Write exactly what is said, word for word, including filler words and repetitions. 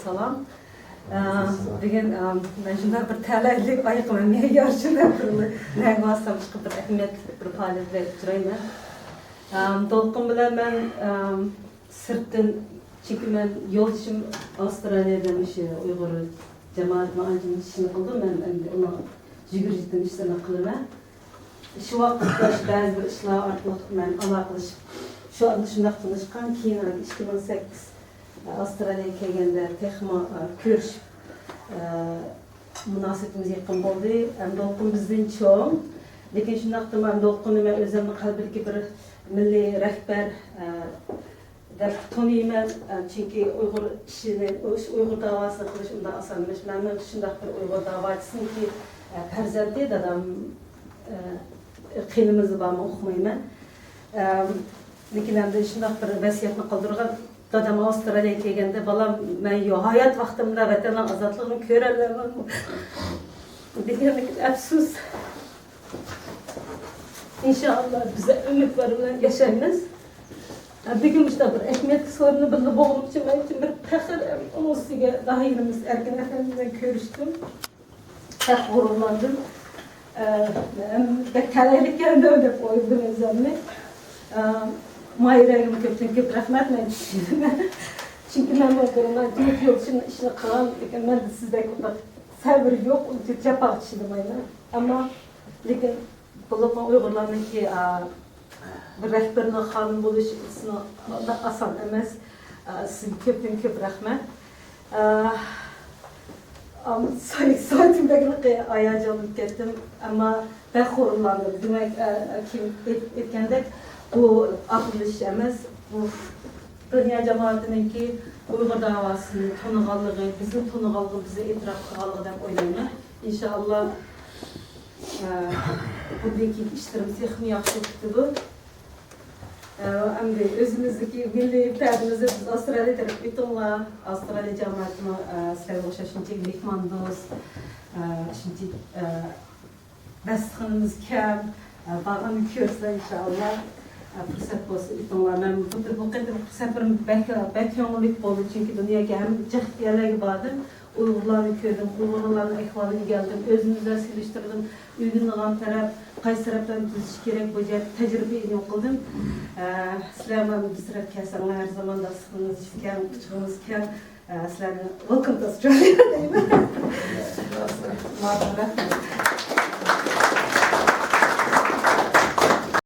سالام. ئە، بۈگۈن، ئە، مەن شۇنداق بىر تەلەيلىك ئايىقىم ھەم يارچىن دەپ بىر نەگە بارسام چىقىپ بىر ئەھمىيەتلىك بىر پائالىيەت بىلەن ئۇچرايمەن. ئە، دولقۇن بىلەن مەن، ئە، سىرتتىن، چۈنكى مەن يولدىشىم ئاۋسترالىيەدە مۇشۇ ئۇيغۇر جامائىتىنىڭ ئانچە مۇنچە ئىشىنى قىلىدۇ، مەن ئەمدى ئۇنىڭ يۈگۈرۈشىدىن ئىشلىرىنى قىلىمەن. شۇ ۋاقىتتا بەزى بىر ئىشلار ئارقىلىق مەن ئالاقىلىشىپ، شۇ ئارىدا شۇنداق تونۇشقان. كېيىن ئىككى مىڭ سەككىز ئاۋسترالىيەگە كەلگەندە تېخىمۇ، ئە، كۆرۈشۈپ، ئە، مۇناسىۋىتىمىز يېقىن بولدى. ئەمدى دولقۇن بىزدىن چوڭ. لېكىن شۇنداقتىمۇ ئەمدى دولقۇننى مەن ئۆزۈمنىڭ قەلبىدىكى بىر مىللىي رەھبەر، ئە، دەپ تونۇيمەن. ئە، چۈنكى ئۇيغۇر ئىشىنى، ئۇيغۇر داۋاسىنى قىلىش ئۇنداق ئاسان ئەمەس. مەن شۇنداق بىر ئۇيغۇر داۋاچىسىنىڭكى، ئە، پەرزەنتى، دادام، ئە، قېنىمىزدا بارمۇ ئۇقمايمەن. ئە، لېكىن ئەمدى شۇنداق بىر ۋەسىيەتنى قالدۇرغان، دادام ئاۋسترالىيەگە كەلگەندە، بالام، مەن يو-، ھايات ۋاقتىمدا ۋەتەننىڭ ئازادلىقىنى كۆرەلەيمەنمۇ دېگەنلىكىدە ئەپسۇس. ئىنشائاللا، بىز ئۈمىدۋار بىلەن ياشايمىز. بۈگۈن مۇشۇنداق بىر ئەھمىيەتلىك سورۇننى بىللە بولغىنىم ئۈچۈن مەن ئۈچۈن بىر پەخىر. ئۇنىڭ ئۈستىگە دائىرىمىز ئەركىن ئەپەندى بىلەن كۆرۈشتۈم. بەك غۇرۇرلاندىم. ئە، مەن بەك تەلەيلىك كەلدىم دەپ ئويلىدىم ئۆزۈمنى. ئە، ماھىرەگىمۇ كۆپتىن كۆپ رەھمەت، مەن چۈشىنىمەن. چۈنكى مەن بۇ بۇرۇنلا يۇرت يولدىشىمنىڭ ئىشىنى قىلغان، لېكىن مەندە سىزدەك ئۇنداق سەۋر يوق، ئۇنچە جاپاغا چىدىمايمەن. ئەمما لېكىن بولۇپمۇ ئۇيغۇرلارنىڭكى، ئا، بىر رەھبىرىنىڭ خادىمى بولۇش ئىسمى ئاسان ئەمەس. ئا، سىزگە كۆپتىن كۆپ رەھمەت. ئا، ئام-، ساي-، سايتىم بەكلا ھاياجانلىنىپ كەتتىم. ئەمما بەك غۇرۇرلاندىم. دېمەك، ئا، كىم ئېيت-، ئېيتكەندەك، بۇ ئاتىلىش ئەمەس، بۇ دۇنيا جامائىتىنىڭكى ئۇيغۇر داۋاسىنى تونۇغانلىقى، بىزنى تونۇغانلىقى، بىزنى ئېتىراپ قىلغانلىقى دەپ ئويلايمەن. ئىنشائاللا، ئە، بۇندىن كېيىنكى ئىشلىرىمىز تېخىمۇ ياخشى بولۇپ كېتىدۇ. ئە، ئەمدى ئۆزىمىزدىكى مىللىي پەردىمىزنى بىز ئاۋسترالىيە تەرەپ ئېيتىڭلار. ئاۋسترالىيە جامائىتىمۇ، ئە، سىلەرگە ئوخشاش شۇنچىلىك مېھماندوست، ئە، شۇنچىلىك، ئە، داستىخىنىمىز كەڭ، ئە، بارغاندا كۆرسىلەر ئىنشائاللا. ئە، پۇرسەت بولسا ئېيتىڭلار. مەن بۇ، بۇ قېتىمقى سەپىرىم بەك، بەك كۆڭۈللۈك بولدى، چۈنكى دۇنيادىكى ھەممە جىق يەرلەرگە باردىم. ئۇيغۇرلارنى كۆردۈم، ئۇيغۇرلارنىڭ ئەھۋالىنى ئۆگەندىم، ئۆزۈم بىلەن سېلىشتۇردۇم، ئۆگىنىدىغان تەرەپ، قايسى تەرەپلەرنى تۈزىتىش كېرەك، بۇ جەھەتتە تەجرىبە ئېلىپ قىلدىم. ئە، سىلەر مانا بىز تەرەپ كەلسەڭلار، ھەر زامان داستىخىنىمىز كەڭ، قۇچىقىمىز كەڭ. ئە، سىلەرنى welcome to Australia دەيمەن. ماڭا رەھمەت.